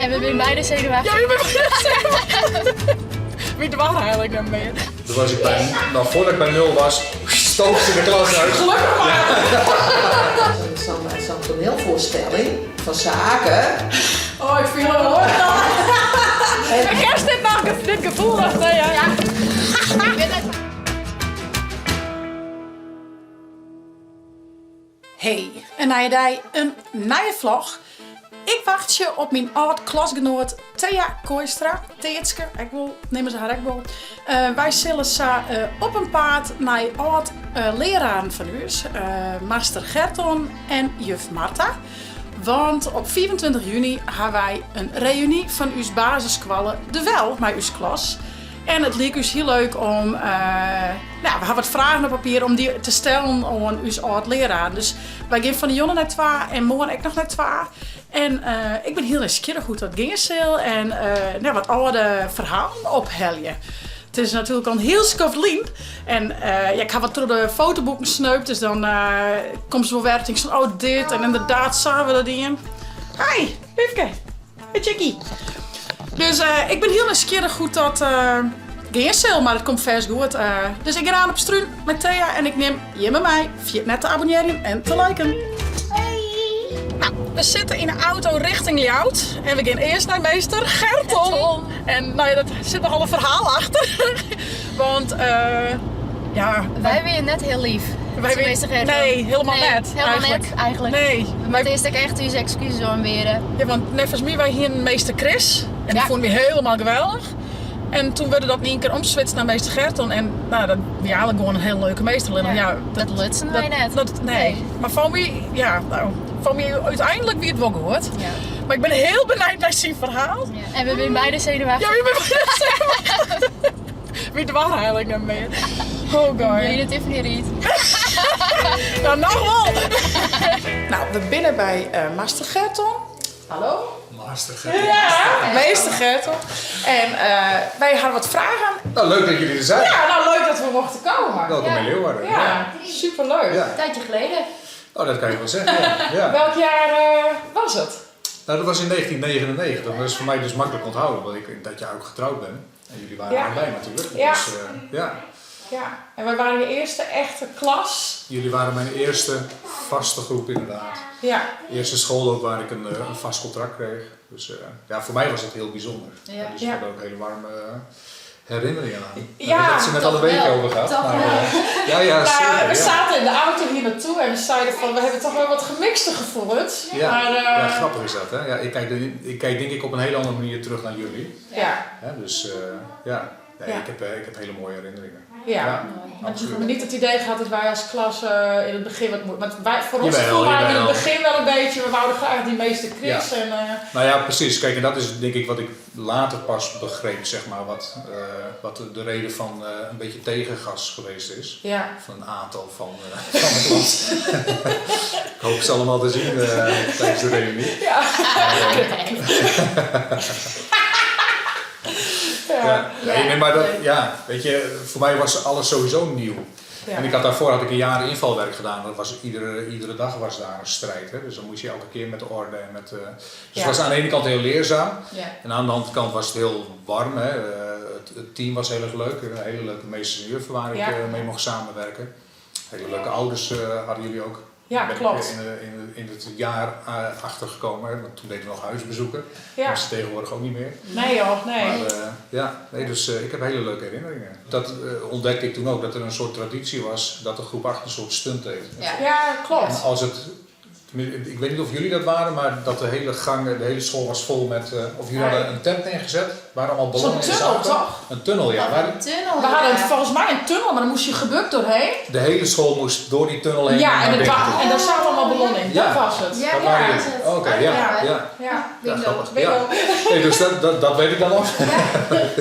En we binne beide senuwachtich. Ja, we binne beide senuwachtich. Wy dwaan eigenlik net mear. Toen was ik bij, nou voordat ik bij nul was, stookte de klas uit. Gelukkig maar. Zo'n toneelvoorstelling van zaken. Oh, ik fiel him hoor. Herkenst dit noch, dit gefoel noch? Nee, ja. Ja. Ik wit net. Hey, in nije dei, in nije vlog. Ik wachtsje op myn âld klasgenoat Thea Kooistra, Teatske, ek wol, neame se har ek wol. Eh, wy sille sa eh, op 'en paad nei âld eh, leararen fan ús, master Gerton en juf Marta. Want op 25 juny ha wy in reüny fan ús basisskoalle De Wel mei ús klas. En it liek ús hiel leuk om, nou, we ha wat fragen op papier, om dy te stellen oan ús âld-leararen. Dus wy gean fan 'e jûn nei twa en moarn ek noch nei twa. En ik bin hiel nijsgjirrich hoe't dat gean sil en nou, wat âlde ferhalen ophelje. It is natuerlik al in hiel skoft lyn en ja, ik ha wat troch de fotoboeken sneupt, dus dan komst wol wer tinkst fan oh dit en ynderdaad sa ha we dat dien. Hi, Wyfke. Hey Jackie. Dus eh, ik bin hiel nijsgjirrich hoe't dat eh, gean sil, mar it komt fêst goed. Eh, dus ik gean aan op strún mei Thea en ik nim jimme mei. Ferjit net te abonnearjen en te liken. Nou, we sitte yn de auto richting Ljouwert en we gean earst nei meester Gerton. En nou ja, dat sit nochal in ferhaal achter. Want eh, ja, Wy wiene net hiel leaf. Wy Meester Gerton. Nee, helemaal Nee, net. Helemaal eigenlijk. net, eigenlijk. Nee. We moatte earst ek echt ús ekskuses oanbiede. Ja, want neffens my, wy hienen meester Chris. En dy Ja. fûnen wy helemaal geweldich. En toen wurde dat yn ien kear omswitst nei meester Gerton. En nou, dat wie eigenlik gewoan in hiel leuke meester. Allinnich, ja, Dat lutsen wy net. Dat, nee. Nee. Mar foar my, ja, nou, foar my úteinlik wie it wol goed. Ja. Mar ik bin hiel benijd nei syn ferhaal. Ja. En we binne beide senuwachtich. Ja, wy binne beide senuwachtich. Wy dwaan eigenlik net mear. Oh god. Wil je de Tiffany ried? Nou, noch wol. Nou, we binne by eh, Master Gerton. Hallo. Master Gerton. Ja, meester Gerton. En eh, wy hawwe wat fragen. Nou, leuk dat jullie er zijn. Ja, nou leuk dat we mochten komen. Welkom Ja. in Leeuwarden. Ja, superleuk. Ja. Een tijdje geleden. Oh, dat kan je wel zeggen. Ja. Ja. Welk jaar eh, was het? Nou, dat was in 1999. Dat is voor mij dus makkelijk onthouden, want ik dat jaar ook getrouwd ben. En jullie waren Ja. erbij natuurlijk. Ja. Dus, eh, ja. Ja, en wij waren de eerste echte klas. Jullie waren mijn eerste vaste groep inderdaad. Ja, Eerste school ook waar ik een, eh, een vast contract kreeg. Dus eh, ja, voor mij was dat heel bijzonder. Ja. Dus Ja. ik heb er ook hele warme eh, herinneringen aan. Ja, Daar hebben ze het net al een toch week wel. over gehad. Toch maar, wel. eh, ja, ja, Nou, zeker. we ja. zaten in de auto hier naartoe en we zeiden van we hebben toch wel wat gemixte gevoelens. Ja. Maar, eh, ja, grappig is dat hè. Ja, ik, kijk, ik kijk denk ik op een hele andere manier terug naar jullie. Ja, Hè? Dus eh, ja, nee, Ja. Ik, heb, eh, ik heb hele mooie herinneringen. ja. Ja, Want je absoluut. hebt niet het idee gehad dat wij als klas eh, in het begin wat moeite. Want wij, voor ons Jawel, gevoel waren we in het jawel. begin wel een beetje, we wouden graag die meester Chris. En, eh, Nou ja, precies. Kijk, en dat is denk ik wat ik later pas begreep, zeg maar, wat, eh, wat de, de reden van eh, een beetje tegengas geweest is. ja. Van een aantal van, eh, van de klas. ik hoop ze allemaal te zien eh, tijdens de reunie. Ja. Maar, eh, Ja. ja. Nee, nee, maar dat, ja, weet je, voor mij was alles sowieso nieuw. Ja. En ik had daarvoor had ik een jaar invalwerk gedaan. Dat was iedere, iedere dag was daar een strijd. Hè? Dus dan moest je elke keer met de orde. En met, eh, dus Ja. het was aan de ene kant heel leerzaam. Ja. En aan de andere kant was het heel warm. Hè? Eh, het, het team was heel erg leuk. Een hele leuke meesters en juffen waar ik Ja. eh, mee mocht samenwerken. Hele leuke ouders eh, hadden jullie ook. Ja, Ben ik klopt. In, in, in het jaar eh, achtergekomen. Hè? Want toen deden we nog huisbezoeken. Ja. Dat is tegenwoordig ook niet meer. Nee joh, nee. Maar eh, ja, nee, dus eh, ik heb hele leuke herinneringen. Dat eh, ontdekte ik toen ook, dat er een soort traditie was dat de groep 8 een soort stunt deed. Ja. Ja, klopt. En als het, tenminste, ik weet niet of jullie dat waren, maar dat de hele gang, de hele school was vol met, eh, of jullie hadden een tent neergezet, waar allemaal Zo'n ballonnen in tunnel zaten. toch? Een tunnel, ja. Waar Een tunnel. We hadden ja. volgens mij een tunnel, maar dan moest je gebukt doorheen. de hele school moest door die tunnel heen. Ja, naar en, het binnen wa- toe. en daar zaten allemaal ballonnen in. Ja. Dat was het. Ja, Dat waren ja, jullie. is het. Oké, ja, Ja. ja. ja. Ja. Bingo. grappig. Bingo. Ja. Nee, dus dat, dat, dat weet ik dan nog.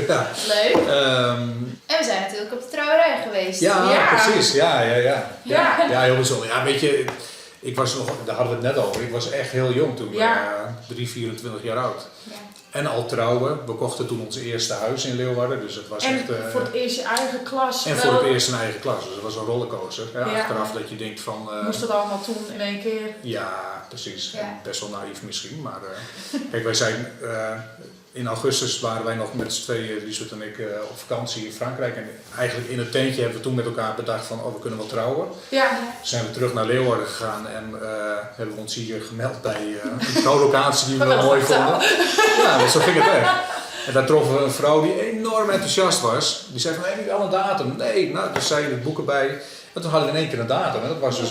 Ja. Leuk. Ehm, En we zijn natuurlijk op de trouwerij geweest. ja, Ja. precies. Ja, ja, ja. Ja. Ja, heel bijzonder. Ja, weet je, ik was nog, daar hadden we het net over. Ik was echt heel jong toen, Ja. eh 3, 24 jaar oud. Ja. En al trouwen. We kochten toen ons eerste huis in Leeuwarden, dus het was En echt... eh, voor het eerst je eigen klas. en wel. voor het eerst een eigen klas, dus het was een rollercoaster. Hè? Ja. Achteraf dat je denkt van... eh, Moest dat allemaal toen in één keer? Ja, precies. Ja. En best wel naïef misschien, maar kijk, wij zijn in augustus waren wij nog met z'n tweeën, Liesbeth en ik, op vakantie in Frankrijk. En eigenlijk in het tentje hebben we toen met elkaar bedacht van, oh, we kunnen wel trouwen. Ja. Zijn we terug naar Leeuwarden gegaan en hebben we ons hier gemeld bij een trouwlocatie die we We wel mooi willen vonden. Ja, want zo ging het echt. En daar troffen we een vrouw die enorm enthousiast was. Die zei van, heb je al een datum? Nee, nou, dus zei het boek erbij. En toen hadden we in één keer een datum en dat was dus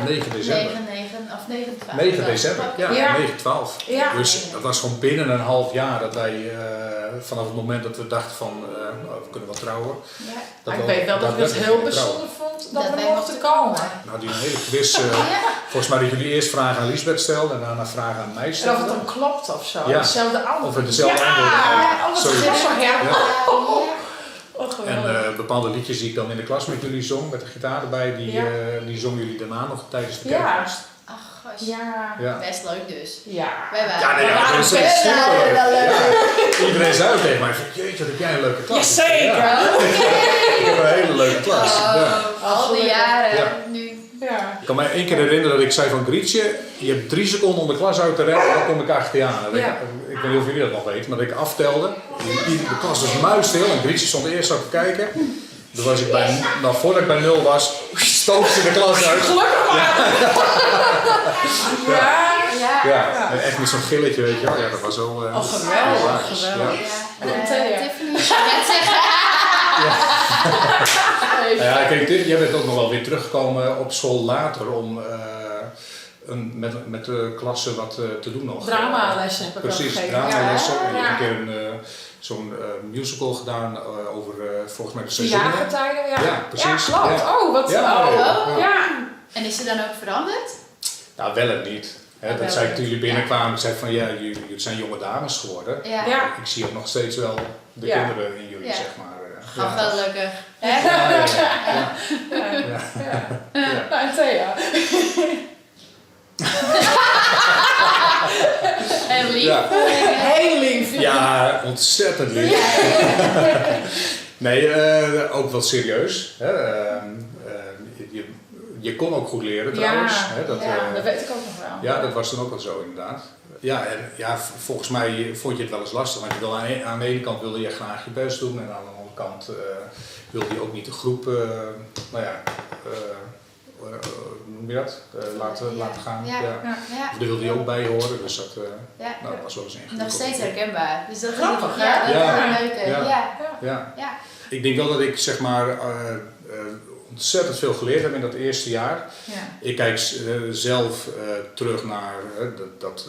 9 december. 9, 9 of 9, 12. 9 december, ja, Ja. 9, 12. Ja. Dus dat was gewoon binnen een half jaar dat wij, vanaf het moment dat we dachten van, nou, we kunnen wel trouwen. Ja. Dat ik we weet wel dat ik het daadwerkelijk heel gingen trouwen. bijzonder vond dat, Dat we wij mochten mochten komen. Nou, die hele quiz, Ja. volgens mij dat jullie eerst vragen aan Liesbeth stelden en daarna vragen aan mij En of stelden. het dan klopt of zo. Ja. Hetzelfde antwoord. Of het dezelfde ja, antwoorden hadden. Oh, wat Zoiets. grappig. Ja. Ja. Oh, geweldig. En bepaalde liedjes die ik dan in de klas met jullie zong, met de gitaar erbij, die, Ja. die zongen jullie daarna nog tijdens de Ja. kerkdienst. Ach, gosh. ja. Ja. Best leuk dus. Ja. Wij waren. Ja, nee, ja, waren dat is best superleuk. wel leuk. Ja. Iedereen zei ook tegen mij, van, jeetje, wat heb jij een leuke klas. Jazeker. Ja. Ik heb een hele leuke klas. Ja. Oh, al die jaren Ja. nu. Ja. Ik kan me één keer herinneren dat ik zei van Grietje, je hebt 3 seconden om de klas uit te rennen, dan kom ik achter je aan. Ja. Ik weet niet of jullie dat nog weten, maar dat ik aftelde. De klas was muisstil en Grietje stond eerst op te kijken. Toen was ik bij, nou, voordat ik bij 0 was, stoot ze de klas uit. Gelukkig maar. Ja. Ja. Ja, en echt met zo'n gilletje, weet je wel. Ja, dat was wel... Oh, geweldig, hilarisch. geweldig. Ja. Ja. En Thea. Tiffany, ik wou net zeggen. Nou ja, kijk, jij bent ook nog wel weer teruggekomen op school later om met de klasse wat te doen nog. Dramalessen heb ik ook Precies, gegeven. dramalessen. Ja. En je hebt een keer zo'n musical gedaan over volgens mij de seizoenen. Jaargetijden, ja. Ja, precies. Ja, klopt. Ja. Oh, wat... Ja, oh. ja, ja. Ja. En is ze dan ook veranderd? Nou, wel en niet. Hè, Ja, dat wel zei en ik toen jullie binnenkwamen. Ik zei van ja, jullie zijn jonge dames geworden. Ja. Ja. Ik zie ook nog steeds wel de Ja. kinderen in jullie, Ja. zeg maar. Oh, Ja. gelukkig. Hè? Ja, ja, ja. Ja. Ja. Ja. Ja. Nou, en Thea. En lief. Ja. Heel lief. Ja, ontzettend lief. Nee, ook wel serieus. Hè. Je kon ook goed leren Ja. trouwens. Hè, dat, Ja, Dat weet ik ook nog wel. ja, dat was toen ook wel zo inderdaad. Ja, en ja, volgens mij vond je het wel eens lastig. Want je wilde aan de ene kant wilde je graag je best doen. En aan de andere kant wilde je ook niet de groep, nou ja, hoe noem je dat? Laten gaan. Ja. Ja. Ja. Ja. Of daar wilde je ook bij horen. Dus dat, Ja. nou, dat was wel eens ingewikkeld. Nog steeds herkenbaar. Dus dat is Grappig, ja, hè? dat is Ja. wel een leuke. Ja. Ja. Ja. Ja. Ik denk wel dat ik zeg maar, ontzettend veel geleerd heb in dat eerste jaar. Ja. Ik kijk zelf terug naar dat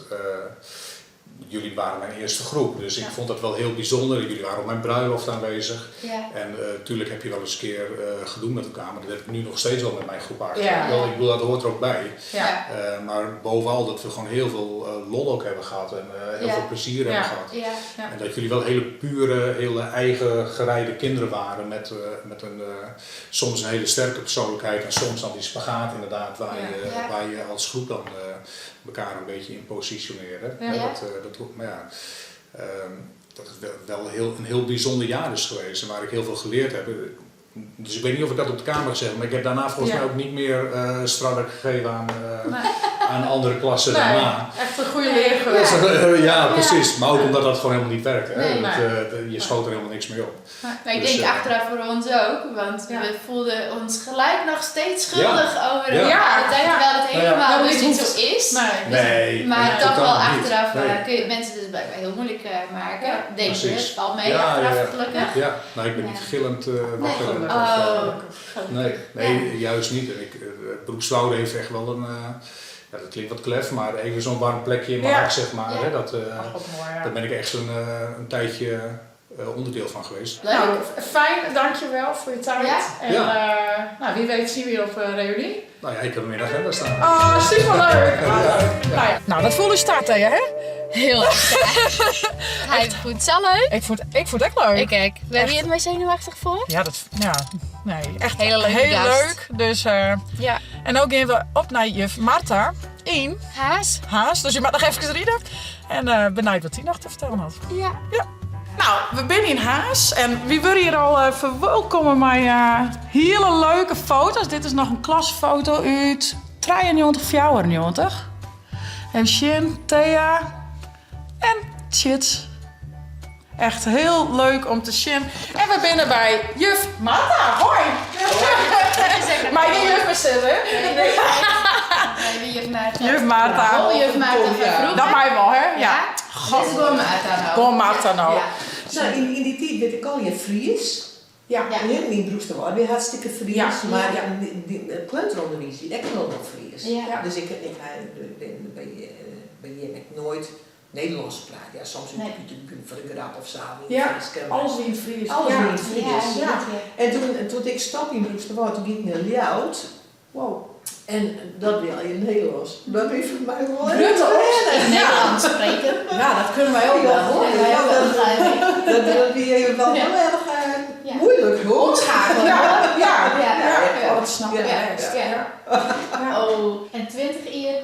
jullie waren mijn eerste groep. Dus ik Ja. vond dat wel heel bijzonder. Jullie waren op mijn bruiloft aanwezig. Ja. En tuurlijk heb je wel eens een keer gedoe met elkaar. Maar dat heb ik nu nog steeds wel met mijn groep eigenlijk. Ja. Wel, ik bedoel, dat hoort er ook bij. Ja. Maar bovenal dat we gewoon heel veel lol ook hebben gehad. En heel Ja. veel plezier Ja. hebben gehad. Ja. Ja. En dat jullie wel hele pure, hele eigen gereide kinderen waren met een, soms een hele sterke persoonlijkheid en soms dan die spagaat inderdaad waar, Ja. je, Ja. waar je als groep dan elkaar een beetje in positioneerde. Ja. Ja, dat, maar ja, dat het wel een heel bijzonder jaar is geweest en waar ik heel veel geleerd heb. Dus ik weet niet of ik dat op de kamer gezegd heb, maar ik heb daarna volgens Ja. mij ook niet meer stradder gegeven Nee. aan andere klassen Nee, daarna. echt een goede leer geweest. Ja, precies. Maar ook omdat dat gewoon helemaal niet werkte. Hè? Nee. Dat, Nee. je schoot er helemaal niks mee op. Maar ik Dus, denk achteraf voor ons ook, want Ja. we voelden ons gelijk nog steeds schuldig over een Ja. bepaalde tijd, Ja. terwijl het Nou ja. helemaal Ja, dus niet niet zo is. Nee. Nee, Maar nee, toch totaal wel niet. achteraf Nee. kun je het mensen dus blijkbaar heel moeilijk maken. Ja. Denk je, Precies. het valt mee Ja, achteraf ja, ja. gelukkig. Ja, nou ik ben niet Ja. gillend wakker. gelukkig. Oh. Nee, nee, juist niet. En Broekswoude heeft echt wel een, ja, dat klinkt wat klef, maar even zo'n warm plekje in mijn Ja. hart, zeg maar. Ja. Hè, dat, Ach, wat mooi, ja. Daar ben ik echt een tijdje onderdeel van geweest. Leuk. Nou, fijn, dankjewel voor je tijd. Ja. En Ja. nou, wie weet zien we je op reunie. Nou ja, ik heb hem in de agenda staan. Oh, superleuk. Nou, ja. Nou, dat voelde staat tegen, hè? Heel erg. Hij vond het zo leuk. Ik vond het echt leuk. Ik kijk. Ben je het maar zenuwachtig voor? Ja, dat, ja, nee, echt Hele leuke heel gast. leuk. Dus, Ja. en ook gaan we op naar juf Marta in Haas? Haas. Dus je mag nog even rijden. En benieuwd wat die nog te vertellen had. Ja. Ja. Nou, we zijn in Haas en we worden hier al verwelkomen met hele leuke foto's. Dit is nog een klasfoto uit 93, 94. Even sjen, Thea en Tjits. Echt heel leuk om te sjen. En we binne by juf Martha. Hoi! Mei gjin juf mear sizze, hè? Nee, juf Martha. Juf Martha. Wol juf Martha fan froeger. Dat mei wol, hè? Ja. Dit is gewoan Martha no. Gewoan Martha no. Ja. No, yn dy tiid wie ik allegear Fries. Ja. Myn Broeksterwâld wie hartstikke Fries, Ja. mar it kleuterûnderwiis wie ek hielendal Fries. Ja. Dus ik ha by jim ek noait Nederlânsk praat. Ja, soms út de foar de grap of sa, yn it Frysk. Alles wie yn it Frysk. Alles wie yn it Frysk. Ja. En toen, doe't ik stoppe yn Broeksterwâld, toen gie ik nei Ljouwert. Wow. En dat wie allegear Nederlânsk. Dat wie foar my wol even Grutte wennen. Nederlands spreken. Ja, dat kunnen wij ook wel. Ja, Wij ook wel. Dat, dat wie even wel heel erg Ja. moeilijk hoor. Omschakelen. Ja, ja, Ja. ja. Oh, dat snap ik Ja. best. Ja. Ja. Oh, en 20 jier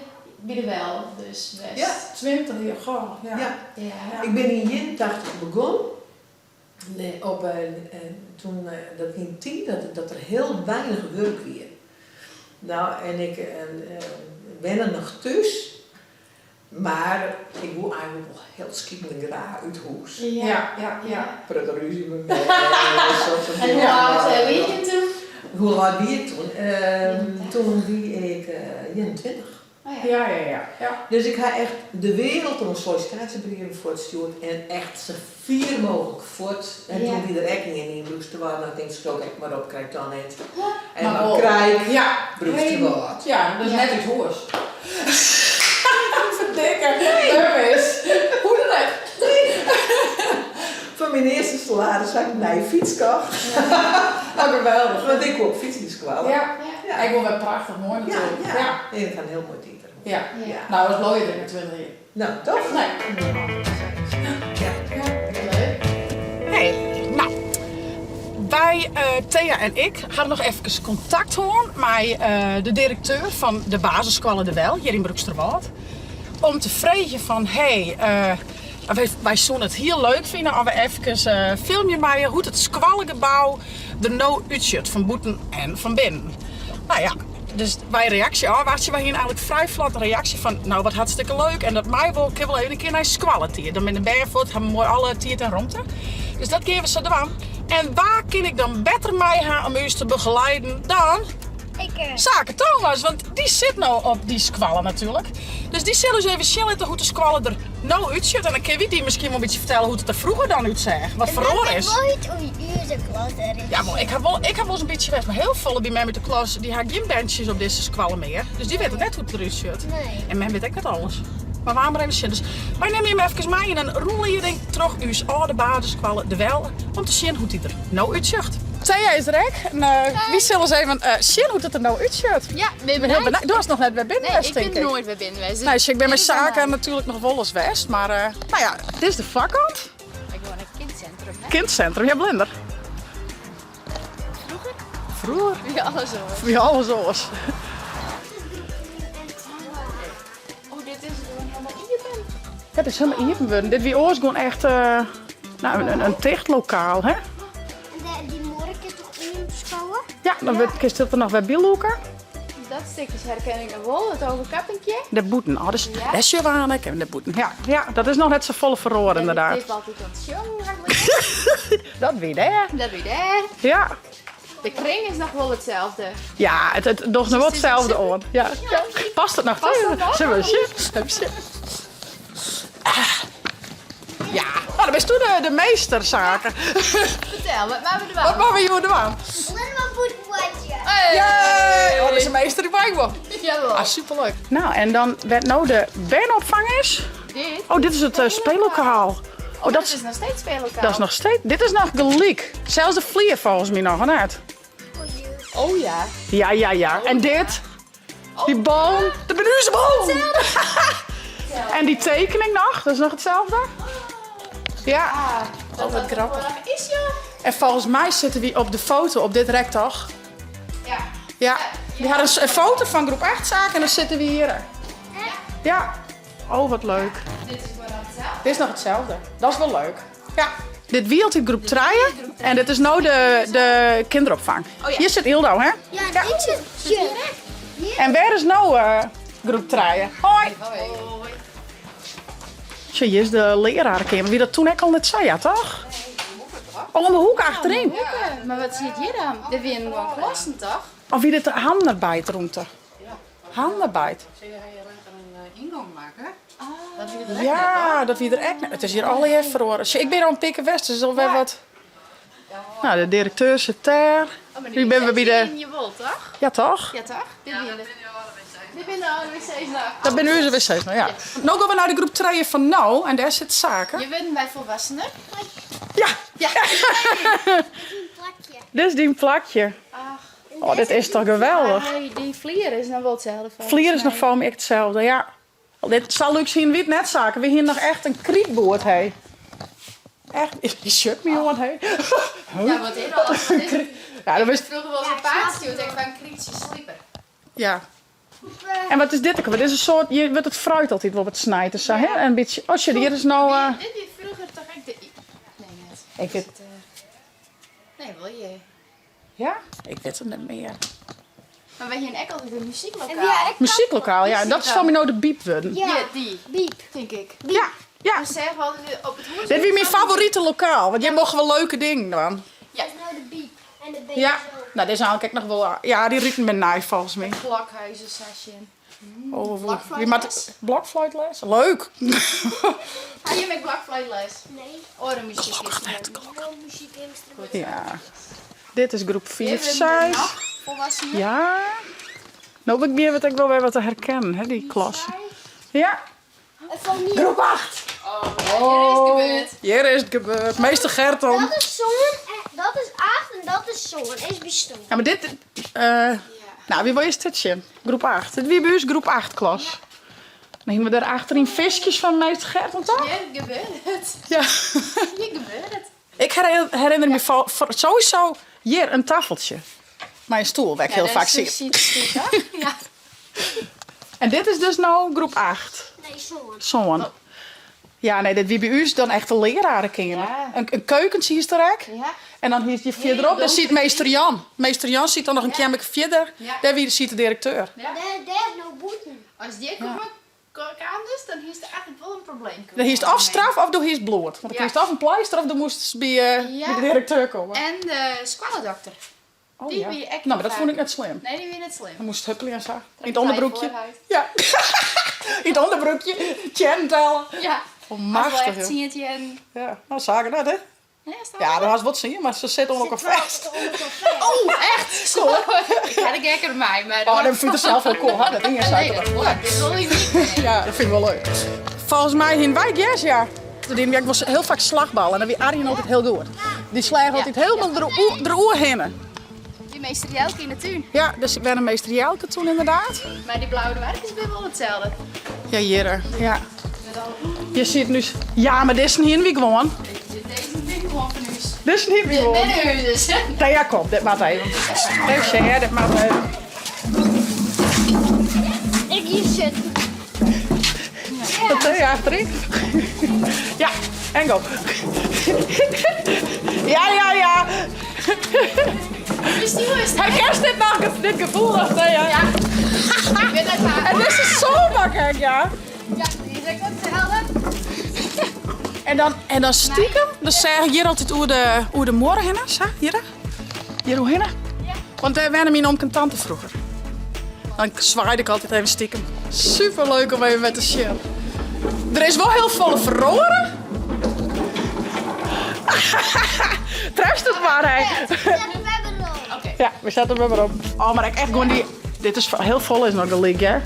by de Wel, dus west. Ja. 20 jier, goh, ja. Ja. Ja. Ik bin yn 81 begûn. Nee, op, toen, dat wie in tiid dat, dat der hiel weinich wurk wie. No, en ik wenne noch thús, mar ik woe eigenlik wol hiel skiepende graach út hûs. Ja, ja, ja. Protte rúzje mei mem en En hoe âld wie je toen? Hoe âld wie ik toen? Toen wie ik 21. Oh ja. Ja, ja, ja. ja. Dus ik ha echt de wereld oan sollisitasjebrieven fuortstjoerd en echt sa fier mooglik fuort. En Ja. toen wie der ek ien yn Broeksterwâld, no ik tink skriuw ik ek mar op, krij ik dan net. En Maar dan wol. krij ik Ja. Broeksterwâld. Ja, dus Ja. net út hûs. Verdikke, nee. is. Hoe dan net? Foar myn earste salaris ha ik in nije fyts kocht. Oh, geweldig. Want ik koe op fyts nei skoalle. Ja. Ja. Ja, ik wol wer prachtich moai Ja, natuerlik. ja. Ja. En ik ha in hiel moai tiid der. Ja. Ja. Nou, dat bliuwe je der net 20 jier. No, toch? Nee. Ja. Leuk. Hey, nou, wy, Thea en ik, hawwe noch efkes kontakt hân mei de direkteur fan de basisskoalle De Wel, hjir yn Broeksterwâld, om te freegjen fan, hey, wy soene it hiel leuk fine as we efkes filmje meie hoe't it skoallegebou der no útsjocht, fan bûten en fan binnen. Nou ja, dus wy reaksje ôfwachtsje. Wy hiene eigenlik frij flot in reaksje fan, no wat hartstikke leuk en dat mei wol, kin wol even in kear nei skoalle tiid. Dan binne de bern fuort, hawwe we moai alle tiid en romte. Dus dat gean we sa dwaan. En wa kin ik dan better mei ha om ús te begeleiden dan Sake Thomas, want dy sit no op dy skoalle natuerlik. Dus dy sil ús even sjen litte hoe't de skoalle der no útsjocht. En dan kinne wy dy miskien wol in bytsje fertelle hoe't it der froeger dan útseach. Wat feroare is. Ja, wol, ik ha wol, ik ha wolris in bytsje west, mar hiel folle by mem út de klas, dy ha gjin berntsjes op dizze skoalle mear. Dus dy witte net hoe't it derút sjocht. En mem wit ek net alles. Mar we mar even sjen. Dus wy nimme jim efkes mei yn in rûnlieding troch ús âlde basisskoalle De Wel om te sjen hoe't dy der no útsjocht. Thea is der ek. En wy sille ris even sjen hoe't it der no útsjocht. Ja, bin Ik bin hiel benijd. benijd. Do hast noch net wer binnen Nee, west, ik tink bin ik. noait wer binnen west. Nee, ik bin mei Dit is al Sake nij. natuerlik noch wolris west, mar nou ja, dit is de foarkant. Ik woon in het kindcentrum, hè? Kindcentrum, ja blinder. Froeger? Froeger? Wie alles oars. Wie alles oars. Oh, dit is gewoan hielendal iepen. Ja, dit is hielendal iepen wurden. Dit wie oars gewoan echt nou, in ticht lokaal, hè? En dy muorre is toch ynskowe? Ja, dan wurdt, kinst it der noch wer bylûke. Dat stikje herken ik noch wol, it overkappinkje. De bûten, oh, dus Ja. dêr sjogge we aan ek even de bûten. Ja, ja, dat is noch net safolle feroare ynderdaad. Ik altyd oan it sjongen, ha ik begrepen. Dat wie dêr. Dat wie dêr. Ja. De kring is noch wol itselde. Ja, it docht noch wol itselde oan. Ja. Ja. Past it noch? Past it noch? Sille we sjen? Even sjen. Ah. Ja, nou, dan bist do de meester, Sake. Fertel, wat moatte we dwaan? Wat moatte we hjoed dwaan? Allinnich mar bûten boartsje. Hey! Yay! Oh, dizze meester die mei wol. Jawol. Ah, superleuk. Nou, en dan wêr't no de bernopfang is. Dit? Oh, dit is it speellokaal. Oh, Oh, dat is noch steeds speellokaal. Dat is noch steeds. Dit is noch gelyk. Sels de flier folgens my noch, of net? Oh ja. Ja, ja, ja. En dit? Die boom. De benuzenboom. En die tekening noch, dat is noch itselde? Ja. Ah, dat Oh, wat dat grappich. nog is, joh. En folgens my sitte wy op de foto op dit rek, toch? Ja. Ja. Wy ha in foto fan groep 8 Sake en dan sitte wy hjir. Ja. Oh, wat leuk. Dit is gewoan noch itselde. Dit is noch itselde. Dat is wol leuk. Ja. Dit wie altyd groep trije en dit is no de kinderopfang. Oh ja. Hjir sit Ildo, hè? Ja, dit is Zit hier ek? En wêr is no... Groep trije. Hoi! Sjoch, hjir is de leararekeamer. Wie dat toen ek al net sa, ja toch? Oh, om de hoek achterin. Maar wat siet hjir dan? Dit wienen gewoan klassen, toch? Of wie dit de handarbeidrûmte? Handarbeid. Ja, dat wie der ek net. It is hjir allegear feroare. Sjoch, ik bin al in pear kear west, dus is alwer wat. Nou, de direkteur sit dêr. Oh, maar Nu binne we by de. Je wol, toch? Ja, toch? Ja, toch? Dit wiene de Dit binne de âlde wc's noch. Dat binne ús wc's noch, ja. No gean we nei de groep trije fan no en dêr sit Sake. Je wurden by volwassenen. Ja. Ja. Dit is dyn plakje. Oh, dit is toch geweldich. Maar dy flier is noch wol itselde folgens Flier is my. noch folgens my ek itselde, ja. Dit sa lúks hiene wy it net, Sake. Wy hiene noch echt in krytboerd, hé. Echt, dy sjocht my oan, hé. Ja, wat is dat? Wat is het? Ja, dat Ik wist... vroeger wol eens in paard stjoerd, ik fan krytsje slieper. Ja. En wat is dit ek? Wat is in soart, hjir wurdt it fruit altyd wol wat snijd en sa, hè? En in bytsje, oh sjoch, hjir is no... Dit wie vroeger toch ek de... Nee, net. Ik wit... Nee, wol hjir. Ja? Ik wit it net mear. Mar wy hiene ek altyd in muzyklokaal. Muzyklokaal, ja. Dat is foar my no de biep wurden. Ja, dy. Biep. Tink ik. Ja, ja. We seagen altyd op it hûs. Dit wie myn favorite lokaal, want hjir mochten we leuke dingen dwaan. Ja. Dat is no de biep. En de Ja. Nou, dizze haal ik ek noch wol. Ja, dy ruten binne nij folgens my. Klokhuizensession. Oh, Blokfluitles. Blokfluitles? Leuk! Ha jim ek blokfluitles? Nee. Oare muzyk. Gelokkich net, gelokkich. Gewoon muziekinstrument. Ja. Dit is groep 5, Hjir binne 6. noch volwassenen. Ja. No begjinne we it ek wol wer wat te herkennen, hè, dy klas. Ja. Groep 8. Oh, hjir is it gebeurd. Hjir is it gebeurd. Meester Gerton. Dat is sân en dat is 8 en dat is sân. Is by Ja, mar dit... Uh, nou, wie wol earst dit sjen? Groep 8. Dit wie by ús groep 8 klas. Dan hiene we dêr achteryn fiskjes fan meester Gerton, toch? Hjir gebeurt it. Ja. Hjir gebeurt it. Ik herinner my sowieso hjir in taffeltsje. Mei in stoel, wêr't ik hiel faak siet. Ja. En dit is dus no groep 8. Nee, sân. Sân. Ja, nee, dit wie by ús dan echt de leararekeamer. Ja. In keukentsje hiest der ek. Ja. En dan hiest hjir fierderop, dêr siet meester Jan. Meester Jan siet dan noch in keammerke fierder. Ja. Dêr wie, siet de direkteur. Ja. Dêr, dêr is no bûten. As hjir komme kaam dus, dan hiest eigentlik wol in probleem. Dan hiest of straf of do hiest bloed. Want dan Ja. kriest of in pleister of do moast by, Ja. by de direkteur komme. En de skoalledokter. Oh, Die ja. wie ek Nou, mar dat faak. fûn ik net slim. Nee, dy wie net slim. Dan moast huppelje en sa. Yn it ûnderbroekje. Vooruit. Ja. Yn it ûnderbroekje. Teannen telle. Ja. Oh, machtich, Echt joh. tsien teannen. Ja, nou zagen dat, hè? Ja, is dat Ja, do hast wol tsien, mar se sitte oan elkoar fêst. Oh, echt? Cool. Ik ha de gekker mei, mar... Oh, dan fynt er sels wol cool, hè? Dat ding is Nee, uit dat wol ik. Dit wol ik niet. Ja, dat fyn ik wol leuk. Folgens my hiene wy gjers, ja. Toen dienen wy ek wol hiel faak slachbal en dan wie Arjen altyd hiel goed. Dy sleach altyd hielendal deroer hinne. Wie meester Jelke yn de tún. Ja, dus wenne meester Jelke toen inderdaad. Mar dy blauwe doarkes binne wol itselde. Ja, hjir, ja. Je ziet nu... Ja, mar dizze hiene wy gewoan. Dizze binne gewoan fan ús. Dizze hiene wy gewoan. Dit binne ús. Nee, ja, kom, dit moat even. Even sjen, hè, dit moat even. Ik hier zitten. Dat deed je achterin. Ja, en go. Ja, ja, ja. Herkenst dit noch, dit gefoel noch, Thea? Ja. Ik wit net waar. En dit is zo makkelijk, ja. Ja, dy is ek itselde. En dan, en dan stiekem, dan seach ik hjir altyd oer de, oer de muorre hinne, sa, hjir. Hjir oerhinne. Want dêr wenne myn omke en tante froeger. Dan swaaide ik altyd even stiekem. Super leuk om even wer te sjen. Der is wol hiel folle feroare. Trefst it mar, hè. Ja, we setten 'm wer op. Oh, mar ek echt gewoan dy... Dit is hiel folle is noch gelyk, hè?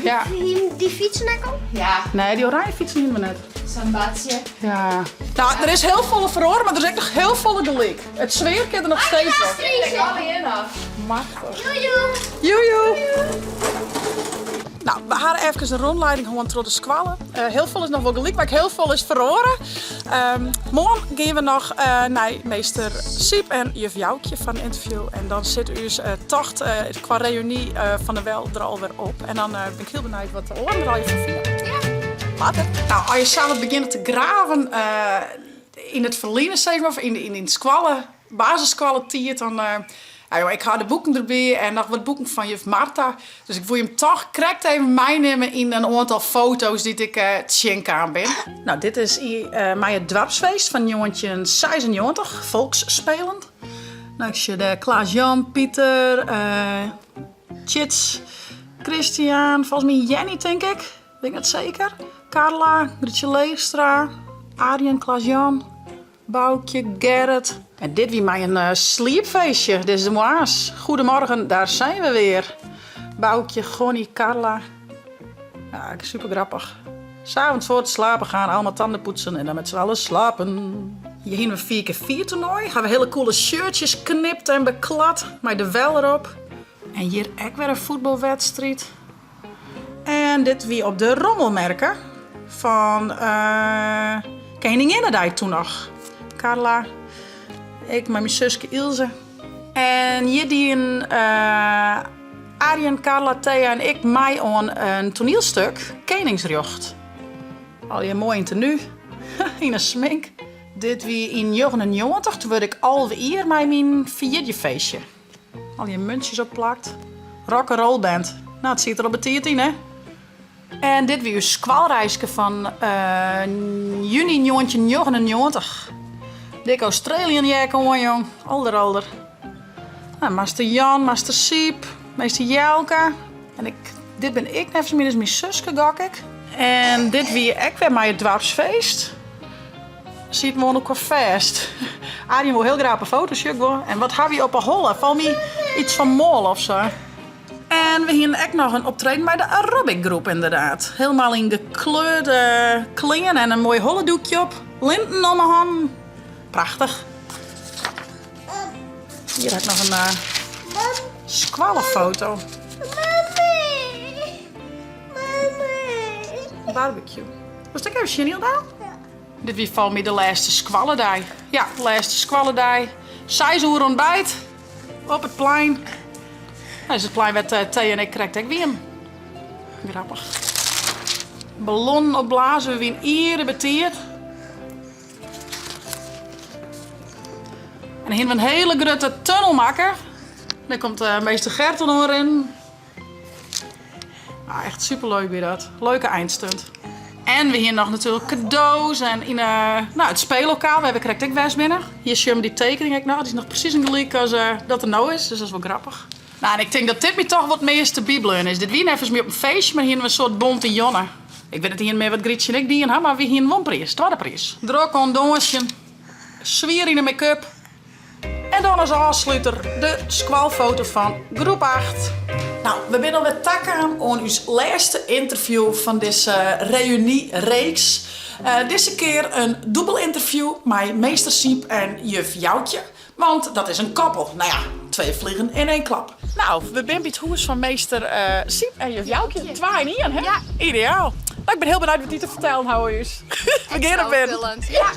Ja. Dy fytsen ek al? Ja. Nee, dy oranje fytsen hiene we net. Sa'n batsje. Ja. Nou, der is hiel folle feroare, mar der is ek noch hiel folle gelyk. It sfearke is der noch steeds op. Machtich. Joejoe. Nou, we hawwe efkes in rûnlieding hân troch de skoalle. Hiel folle is noch wol gelyk, mar ek hiel folle is feroare. Moarn gean we noch nei meester Siep en juf Joukje foar in ynterview. En dan sit ús tocht kwa reuny fan de Wel der alwer op. En dan bin ik hiel benijd wat de oaren der allegear fan fine. Later. Nou, as je sa wat begjinne te graven yn it ferline, sis mar, of yn de skoalle, basisskoalletiid, dan. Nou joh, ik ha de boeken derby en noch wat boeken fan juf Marta. Dus ik woe jim toch krekt even meinimme yn in oantal foto's dy't ik tsjinkaam bin. Nou, dit is mei it doarpsfeest fan 1996, Volksspelen. Nou, ik sjoch dêr Klaas Jan, Pieter, Tjits, Christian, folgens my Jenny tink ik. Wit ik net seker. Carla, Gritsje Leegstra, Arjen, Klaas Jan. Boukje, Gerrit. En dit wie mei in sliepfeestje dizze moarns. Goedemorgen, daar zijn we weer. Boukje, Gonnie, Carla. Ja, super grappich. 's Avonds voor het slapen gaan, allemaal tanden poetsen en dan met z'n allen slapen. Hjir hiene we 4 keer 4 toernoai. Ha we hele coole shirtjes knipt en beklad mei de wel erop. En hjir ek wer in fuotbalwedstriid. En dit wie op de rommelmerke fan Keninginnedei toen noch. Carla, ik mei myn suske Ilse. En hjir dienen Arjen, Carla, Thea en ik mei oan in toanielstuk, Keningsrjocht. Allegear moai yn tenu, yn 'e smink. Dit wie yn 99, toen wurd ik 11 jier mei myn ferjierdeifeestje. Allegear muntsjes opplakt. Rock'n'roll band. Nou, it siet der op 'e tiid yn, hè? En dit wie ús skoalreiske fan juny 1999. Dik Australian jack oan, jong. Alder, alder. Nou, master Jan, master Siep, meester Jelke. En ik, dit bin ik, neffens my is myn suske, gok ik. En dit wie ek wer mei it doarpsfeest. Sieten we oan elkoar fêst. Arjen wol hiel graach op 'e foto, sjoch ik wol. En wat ha wy op 'e holle? Folgens my iets fan moal of sa. En we hienen ek noch in optreden mei de aerobicgroep inderdaad. Helemaal yn gekleurde klean en in moai holledoekje op. Linten om 'e hannen. Prachtich. Hjir ha ik noch in skoallefoto. Barbecue. Wolst ek even sjen, Hilda? Dit wie folgens my de lêste skoalledei. Ja, de lêste skoalledei. Seis oere ontbijt op it plein. Dat is it plein wêr't Thea en ik krekt ek wienen. Grappich. Ballonnen opblaze, we wienen iere betiid. En dan hienen we in hiele grutte tunnel makke. Dêr komt eh, meester Gert dan oanrinnen. Ah, echt superleuk wie dat. Leuke eindstunt. En we hienen noch natuerlik kado's en yn eh, nou, it speellokaal, wêr we krekt ek west binne. Hjir sjogge we dy tekening ek noch. Dy is noch presys gelyk as eh, dat er no is, dus dat is wol grappich. Nou, en ik tink dat dit my toch wat measte bybleaun is. Dit wie neffens my op in feestje, mar hienen we in soart bonte jonne. Ik wit net ien mear wat Grytsje en ik dien ha, mar wy hienen wol in priis, twadde priis. Drok oan dânsjen, swier yn 'e make-up. En dan as ôfsluter de skoalfoto fan groep 8. Nou, we binne alwer takaam oan ús lêste ynterview fan dizze reüny-reeks. Dizze kear in dûbel ynterview mei meester Siep en juf Joukje. Want dat is in koppel. Nou ja, twee vliegen in één klap. Nou, we binne by it hûs fan meester Siep en juf Joukje. Twa yn ien, hè? Ja. Ideaal. Nou, ik bin hiel benijd wat dy te fertellen hawwe ús. We gean der binnen. Ja.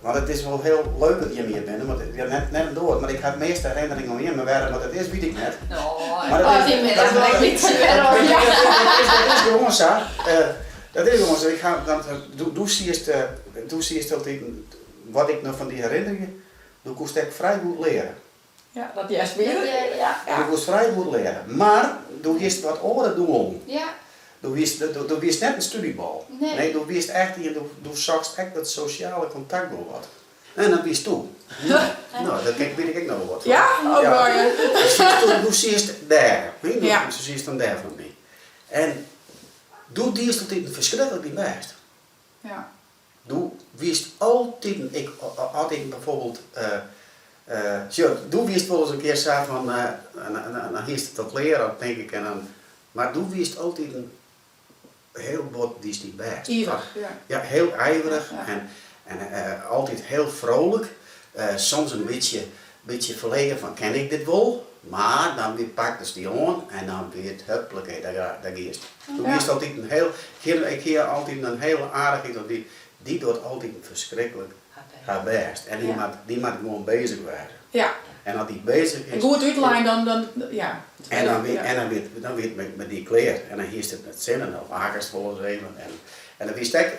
Want it is wol hiel leuk dat jimme hjir binne, want ja, net, net om doar, mar ik ha it measte herinnering oan jimme, wêrom wat it is, wit ik net. Maar dat is, dat is, dat is gewoan sa. Dat is gewoan sa. Ik ha, want doe siest, doe siest altyd, wat ik noch fan dy herinnerje, doe koest ek frij goed leare. Ja, dat hearst by Ja. Doe koest frij goed leare, mar doe hiest wat oare doelen. Ja. Doe wiest, doe wiest net in studybal. Nee. Doe wiest echt ien, doe sochtst ek dat sosjale kontakt wol wat. En dat wiest doe. No, dat wit ik ek noch wol wat fan. Ja? Oh goeie. Doe siest dêr, hè, Ja. doe siest dan dêr fan my. En doe diest altyd ferskriklik dyn bêst. Ja. Doe wiest altiten, ik, as ik bijvoorbeeld, sjoch, doe wiest wolris in kear sa fan, dan hiest it al klear, dan tink ik, en dan, mar doe wiest altiten hiel bot diest dyn bêst. Iverich, ja. Ja, hiel iverich en, en altyd hiel vrolijk, soms in bytsje, bytsje ferlegen fan kin ik dit wol, mar dan wie paktest dy oan en dan wie it huppelekee, dêr giest. Doe wiest altyd in hiel, ik hie altyd in hiele aardichheid, want dy, dy docht altyd ferskriklik har bêst en dy moat, dy moat gewoan bezich wêze. Ja. En as dy bezich is. Goed útlein, dan, dan, ja. En dan wie, en dan wie, dan wie it mei dy klear en dan hiest it nei 't sin en dan lakest wolris even en dan wiest ek,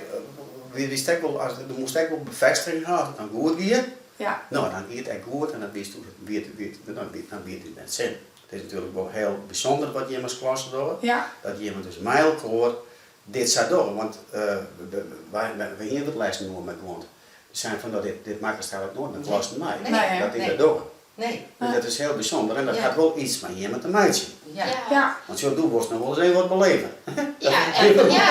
wiest ek wol, do moast ek wol befêstiging ha as it dan goed gie. Ja. No, dan gie it ek goed en dan wist wie wie dan wie it net sin. It is natuerlik wol hiel bysûnder wat jimme as klasse dogge, dat jimme dus mei elkoar dit sa dogge, want wy wy hiene it lêsten oer mei guon, dy seinen fan no dit dit makkest eigentlik noait mei klassen mei, dat dy dat dogge. Dus dat is hiel bysûnder en dat hat wol yts mei jimme te meitsjen. Want sjoch, do wolst noch wolris even wat beleve. Ja, ja, ja.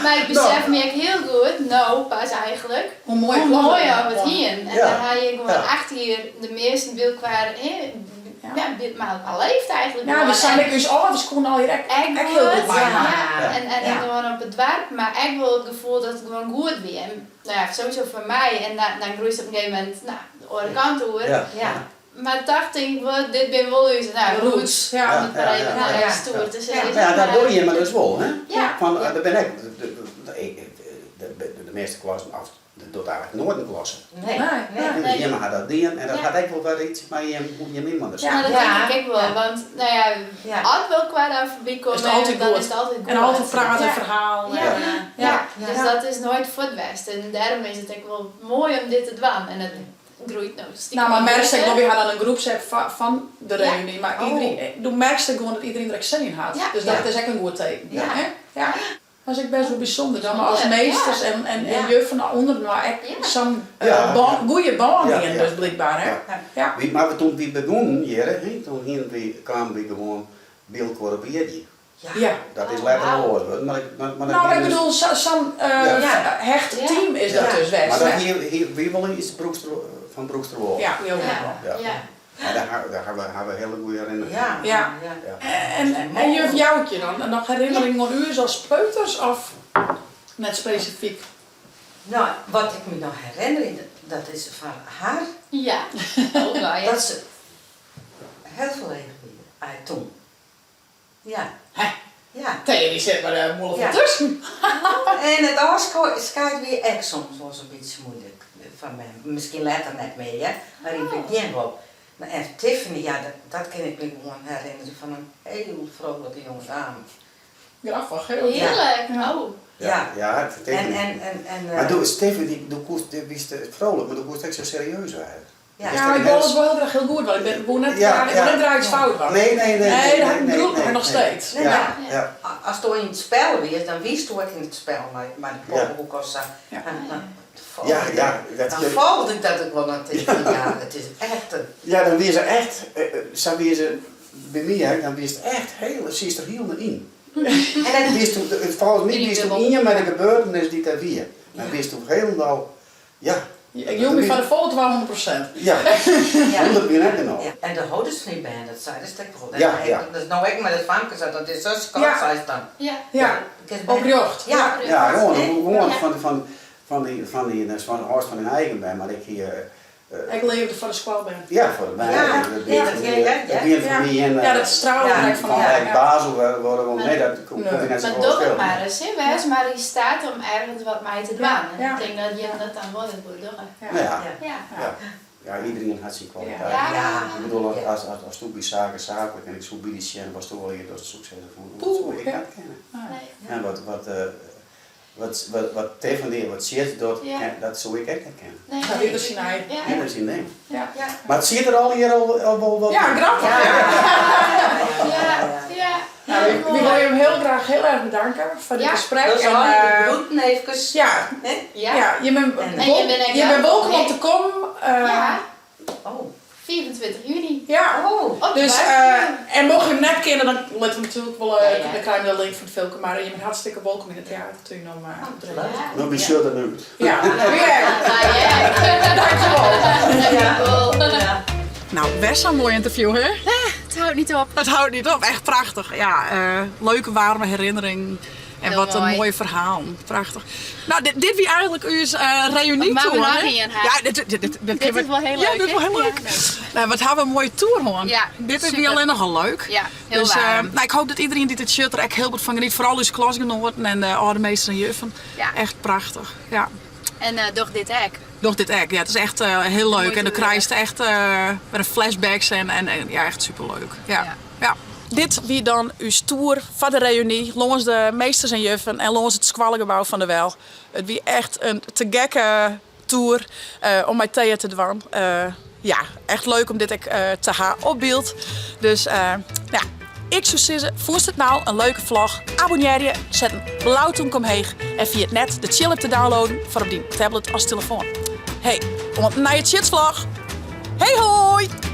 Mar ik besef my ek hiel goed, no pas eigentlik, Hoe moai hoe moai oft we it hienen. En dan ha je gewoan 8 jier de measten by elkoar, hè, ja, mei elkoar leefd eigentlik. Ja, we seine ek, ús âlders koenen allegear ek, ek hiel goed meimakke. En, en gewoan op it doarp, mar ek wol it gefoel dat it gewoan goed wie. En no ja, sowieso foar my, en dan, dan groeist op in gegeven momint, no, de oare kant oer. Mar toch tink ik wol, dit binne wol ús, no, roots, om it mar even stoer te sizzen. Ja, dat dogge jimme dus wol, hè? Fan, der binne ek, de measte klassen, of dat docht eigentlik noait in klasse. Nee. Nee. Jimme ha dat dien en dat hat ek wol wer yts mei jim, hoe jim yninoar Ja, dat tink ik ek wol, want no ja, as we elkoar dan foarby komme, dan is it altyd goed. En altyd praat en ferhalen. Ja, dus dat is noait fuort west en dêrom is it ek wol moai om dit te dwaan en it groeit no stiekem. No, mar merkst ek wol, wy ha dan in groepsapp fan de reüny, mar iderien, do merkst ek gewoan dat iderien der ek sin yn hat. Dus dat is ek in goed teken. Ja. Dat is ek bêst wol bysûnder, dat we as meesters en juffen ûnderinoar ek sa'n goede bân hienen dus blykber, hè? Ja. Mar toen wy begûnen hjir, toen hienen wy, kamen wy gewoan by elkoar op jierdei. Dat is letter wol oars wurden, mar dat No, ik bedoel, sa'n hecht team is dat dus west, Mar dat wie wol yts fan Broeksterwâld. Ja, ja. Ja, dêr ha we hiele goede herinneringen. Ja. En juf Joukje dan? Noch herinneringen oan ús as peuters of net spesifyk? No, wat ik my noch herinnerje, dat is fan har. Ja, oh ja. Dat se hiel ferlegen wie, toen. Ja. Hè? Ja. Thea dy sit mei de mûle fan tusken. En it ôfskied wie ek soms wolris in bytsje moeilik foar mem. Miskien letter net mear hear, mar yn it begjin wol. En Tiffany, ja, dat kin ik my gewoan herinnerje fan in hiel vrolike jonge dame. Grappich, hè? Hearlik, oh. Ja, ja, Tiffany. Mar doe, Tiffany, doe koest, wiest vrolijk, mar doe koest ek sa serieus wêze. Ja, ik wol alles wol hiel graach hiel goed dwaan. Ik wol net graach, ik wol net graach iets fout dwaan. Nee, nee, nee. Nee, dat ha ik bedoeld, mar noch steeds. Nee, mar asto yn it spel wiest, dan wiesto ek yn it spel mei de poppehoek of sa. Dan folgde ik dat ek wol dan tink ik, ja, it is echt in. Ja, dan wie se echt, sa wie se by my ek, dan wiest echt hiel, siest der hielendal yn. En wiesto, folgens my wiesto ien mei de gebeurtenis dy't der wie. Dan wiesto hielendal, ja. Ik joech my foar de folle 200 prosint. Ja, hûndert wie net genôch. En de houders fan dy bern, dat seidest ek wol. Dat is no ek mei dat famke sa, dat is sa skat, seist dan. Ja, oprjocht. Ja, gewoan, gewoan fan dy, fan dy, fan hâldst fan dyn eigen bern, mar ik hie Ek leafde foar de skoalbern. Ja, foar de bern. It wie foar my in. Ja, dat straalde der ek fan ôf. Fan Basel wurde wol, nee, dat koe ik net Mar doch it mar ris, hè. Wês mar yn steat om ergens wat mei te dwaan. En ik tink dat jim dat dan wol hiel goed dogge. Ja. Ja, iderien hat syn kwaliteit. Ik bedoel, asto by Saken Saaklik en ik soe by dy sjen watsto allegear dochst, soe ik sizze fan, dat soe ik net kinne. En wat Wat Tiffany en wat Sjit docht, dat soe ik ek net kinne. Ja, ieder syn eigen. Ieder syn ding. Mar it siet der allegear al wol wat Ja, grappich. Ja. Wy wolle jim hiel graach hiel erch bedanke foar dit gesprek. Dus allegear de groeten eefkes. Ja. Ja, jim binne wolkom om te kommen. Oh. 25 juny. Ja. Oh. Dus, en mocht je him net kinne, dan litte we natuerlik wol, dan krije we de link fan it filmke, mar jim binne hartstikke wolkom yn de teatertún om op te treden. No, wy sjogge der nei út. Ja, wy ek. Dankjewol. Dankjewol. No, wer sa'n moai ynterview, hè? It hâldt niet op. It hâldt niet op, echt prachtich. Ja, leuke waarme herinneringen. En wat in moaie ferhalen. Prachtich. No, dit, dit wie eigentlik ús reünytoer. Moatte we noch ien ha? Ja, dit, dit, dit, dit, dit is wol hiel leuk. Ja, dit is wol hiel leuk. Ja, wat ha we in moaie toer hân. Ja, Dit wie allinnich al leuk. Ja, hiel dus, waarm. No, ik hoop dat iedereen dy't it sjocht der ek hiel bot fan geniet. Foaral ús klasgenoaten en de âlde meesters en juffen. Ja. Echt prachtich. Ja. En doch dit ek. Doch dit ek. Ja, it is echt hiel leuk. En dan krijst echt wer in flashbacks en, en ja, echt superleuk. Ja. Ja. Dit wie dan ús toer foar de reüny lâns de meesters en juffen en lâns it skoallegebou fan De Wel. It wie echt in te gekke. toer om mei Thea te dwaan. Ja, echt leuk om dit ek te ha op byld. Dus ja, ik soe sizze, fûnst it no in leuke vlog? Abonnearje, set in blau tûmke omheech en ferjit net de Tsjil-app te downloaden foar op dyn tablet as telefoan. Hey, oant in nije Tsjitsvlog! Hey hoi!